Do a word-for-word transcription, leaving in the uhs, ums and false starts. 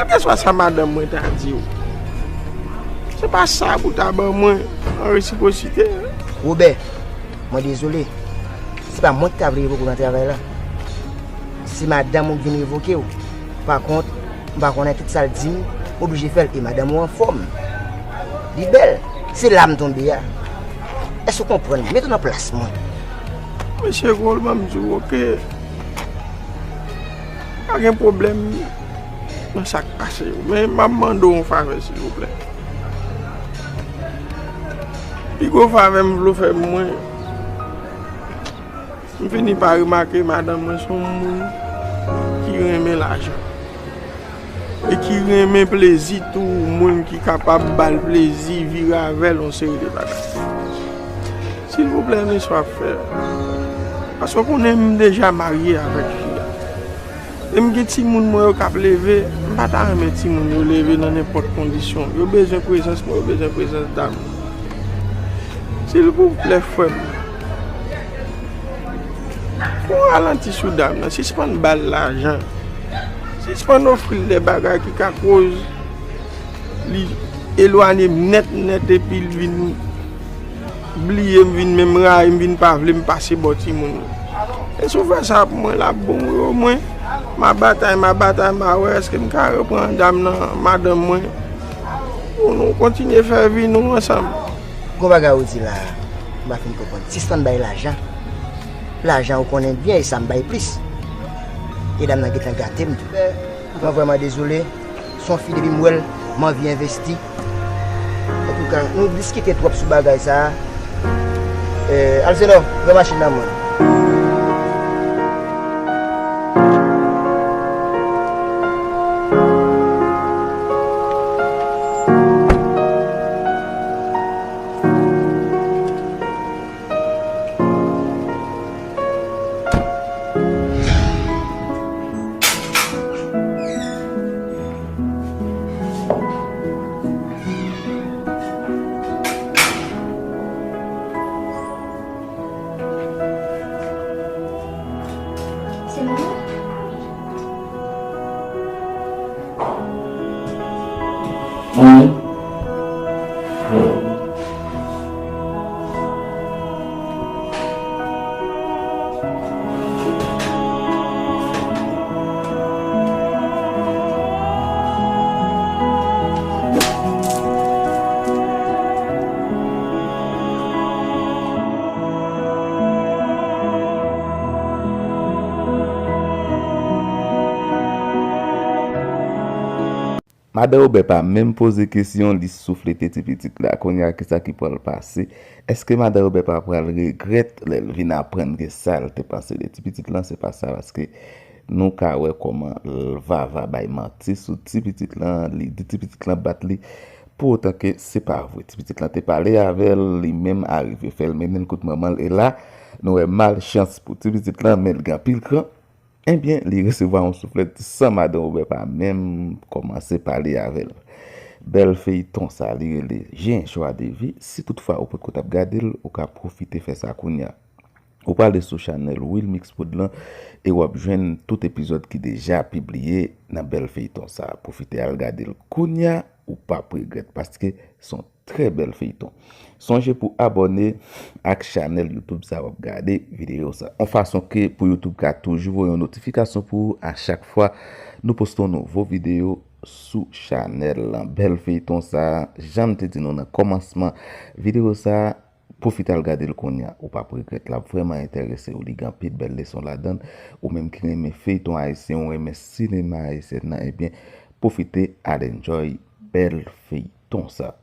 Kèlkeswa sa madanm mwen ta di w, se pa sa pou ta ban mwen an resipwosite. Wobè, mwen dezole. Se pa mwen ki ta vle revoke w nan travay la. Se madanm ou ki vin revoke w. Pa kont, m pa konnen tout sa l di m, m oblije fè l. E madanm ou anfòm. Li bèl. Se la m tonbe a. Èske w konprann? Mete w nan plas mwen. Mesye Gold, ban m di w, oke. Pa gen pwoblèm nan sa k pase yo. Men m ap mande w yon favè, silvouplè. Pi gwo favè m vle w fè pou mwen, m fini pa remake madanm mwen se yon moun ki renmen lajan. E ki renmen plezi tou, moun ki kapab ba l plezi, vire avè l yon seri de bagay. Silvouplè, men sa w ap fè. Paske w konnen m deja marye avèk fi a. E m gen timoun mwen yo k ap leve, m pa ta renmen timoun yo leve nan nenpòt kondisyon. Yo bezwen prezans mwen, yo bezwen prezans dam. Silvouplè, frè m, fè yon ralanti sou dam nan, sispann ba l lajan. Sispann ofri l de bagay ki ka koz li elwanye m nèt nèt epi l vin bliye m, vin menm rayi m, vin pa vle m pase bò timoun yo. E si w fè sa pou mwen, l ap bon wi. Omwen, m a batay, m a batay, m a wè èske m ka reprann dam nan, madanm mwen, pou nou kontinye fè vi nou ansanm. Gon bagay ou di la a, m pa fin konprann. Sispann bay lajan. Lajan ou konnen byen e sa m bay plis. E dam nan gentan gate m tou. Mwen vrèman dezole. Se yon fi depi m wè l, m anvi envesti. Antouka, nou diskite twòp sou bagay sa a. Eh, Alzenò, pran machin nan mwen. Madan Wobè pa menm poze kesyon, li souflete ti pitit la. Kounye a, kisa ki pral pase? Èske Madan Wobè pa pral regrèt lè l vin aprann ke sa l te panse de ti pitit lan, se pa sa? Paske nou ka wè kòman l Vava bay manti sou ti pitit lan, li di ti pitit lan bat li, pou otan ke se pa vre. Ti pitit lan te pale avè l, li menm arive fè l mennen l kot manman l, e la, nou wè malchans pou ti pitit lan, men l gen anpil kran. Ebyen, li resevwa yon souflèt san Madan Wobè pa menm kòmanse pale avè l. Bèl feyton sa, li rele J'ai un choix de vie. Si toutfwa ou potko t ap gade l, ou ka pwofite fè sa kounye a. Ou prale sou chanèl Wilmix Prod lan e w ap jwenn tout epizòd ki deja pibliye nan bèl feyton sa. Pwofite al gade l kounye a, ou p ap regrèt, paske se yon trè bèl feyton. Sonje pou abòne ak chanèl YouTube sa w ap gade videyo sa, yon fason ke pou YouTube ka toujou voye yon notifikasyon pou ou a chak fwa nou poste yon nouvo videyo sou chanèl lan. Bèl feyton sa, jan m te di nou nan kòmansman videyo sa, pwofite al gade l kounye a, ou p ap regrèt, l ap vrèman enterese w, li gen anpil bèl leson ladan l. Ou menm ki renmen feyton ayisyen, ou renmen sinema ayisyen nan, ebyen, pwofite al enjoy bèl feyton sa.